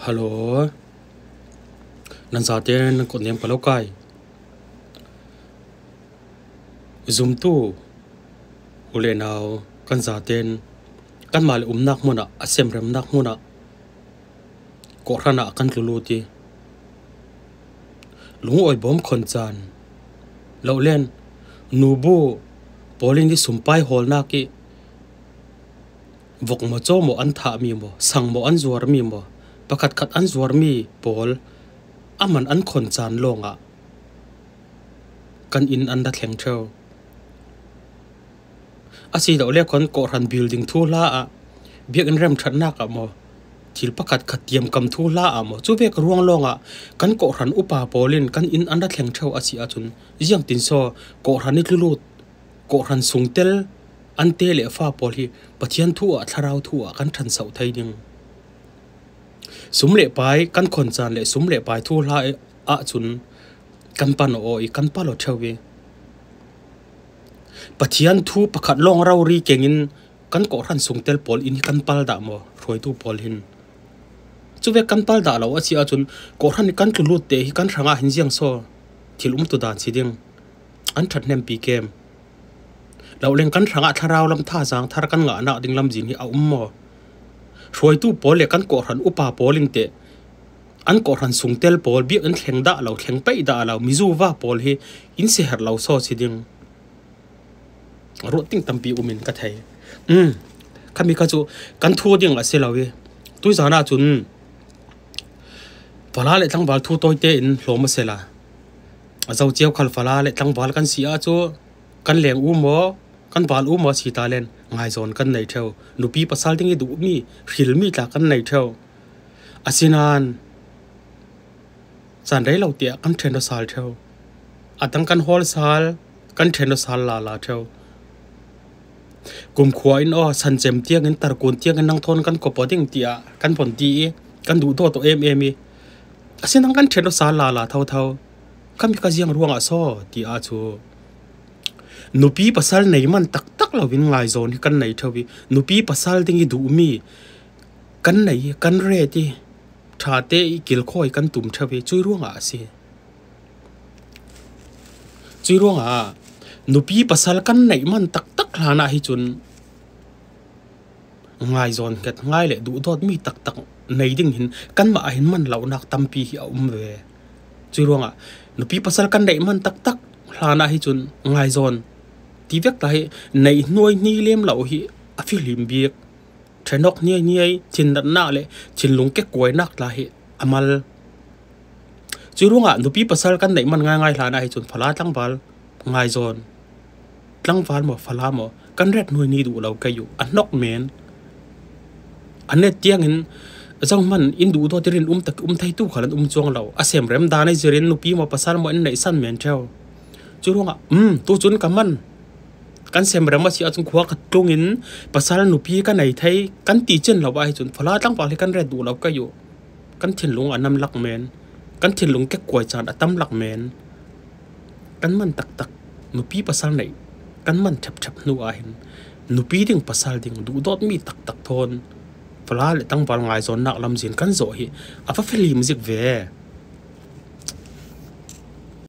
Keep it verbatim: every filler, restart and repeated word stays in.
Hello. Nan zaten nan kawhnem ka lo kai. Zumtu u le nau kan zaten kanmah le umnak hmunah, a semremnak hmunah, kawhhranah kan tlu lut i, lungawi bawm khawncan lo len, nubu pawlin i sumpai hawlnak i vok maw, caw maw an thah mi maw, sang maw an zuar mi maw, pakhatkhat an zuar mi pawl a man an khawncan lawngah kan inn an ra thleng ṭheu. A si lo le khawn kawhhran building thuhla ah, biakinn remṭhatnak ah maw, thil pakhatkhat tiamkam thuhla ah maw, cuvek ruang lawngah kan kawhhran upa pawlin kan inn an ra thleng ṭheu a si ahcun, ziangtin saw kawhhran i tlu lut, kawhhran sungtel an te le fa pawl hi Pathian thu ah, Thlarau thu ah kan ṭhansoh thei ding? Sum le pai kan khawncan le sum le pai thuhla ahcun kan pan aw i kan pal aw ṭheu i, Pathian thu pakhat lawng rori kengin kan kawhhran sungtel pawl inn hi kan pal dah maw, hruaitu pawl hin? Cuvek kan pal dah lo a si ahcun, kawhhran i kan tlu lut te hi kan hrangah hin ziang saw thil umtu dan si ding? An ṭhathnempi kem? Lo leng kan hrangah thlarau lam thazaang thar kan ngahnak ding lamzin hi a um maw? Hruaitu pawl le kan kawhhran upa pawl in teh, an kawhhran sungtel pawl, biakinn thleng dah lo, thleng peih dah lo, mizuva pawl hi in si herh lo saw si ding? Ruat ding tampi um in ka thei. Um, khami kha cu kan thu ding a si lo i, tuizan ahcun fala le tlangval thu tawite in hlawm a si la, a zo cio khal fala le tlangval kan si ahcun, kan leng u maw, kan val u maw si ta len, ngaizawn kan nei ṭheu. Nupi pasal ding i duhmi, hrilmi tla kan nei ṭheu. Asinain caan rei lo tiah kan ṭhen aw sal ṭheu. A dang kan hawl sal, kan ṭhen aw sal lala ṭheu. Kumkhua in aw, san cem tiangin, tarkun tiangin nang thawn kan kop aw ding tiah kan von ti i, kan duhdawt aw em em i, asinain kan ṭhen aw sal lala thotho. Khami kha ziang ruangah saw ti ahcun, nupi pasal nei man taktak loin ngaizawn hi kan nei ṭheu i, nupi pasal ding i duhmi kan nei, kan ret i, ṭhate i kilkhawi kan tum ṭheu i, cui ruangah a si. Cui ruangah nupi pasal kan neih man taktak hlanah hi cun ngaizawn hnget ngai le duhdawtmi taktak nei ding hin kanmah ah hin man lonak tampi hi a um ve. Cui ruangah nupi pasal kan neih man taktak hlanah hi cun ngaizawn ti vek tla hi neih hnuai hni lem lo hi a fihlim bik. Ṭhenawk hniaihniai, thinnatnak le thinlung kekuainak tla hi a mal. Cui ruangah nupi pasal kan neih man ngaingai hlanah hi cun fala tlangval ngaizawn, tlangval maw, fala maw, kan ret hnuaihni duh lo kei uh, a hnok men. A net tiangin zohman in duhdawt i rinum tak um theitu khal an um cuang lo. A semrem dan i zirin nupi maw, pasal maw in neihsan men ṭheu. Cui ruangah, um, tu cun ka man. Kan semrem a si ahcun khua khat tlungin pasal nupi ka nei thei kan ti cin lo ah hi cun fala tlangval hi kan ret duh lo kei uh. Kan thinlung a nam lak men, kan thinlung kekuai caan a tam lak men. Kan man taktak, nupi pasal neih kan man ṭhepṭhep hnu ah hin nupi ding pasal ding duhdawtmi taktak thawn fala le tlangval ngaizawnnak lamzin kan zawh hi a va fihlim zik ve.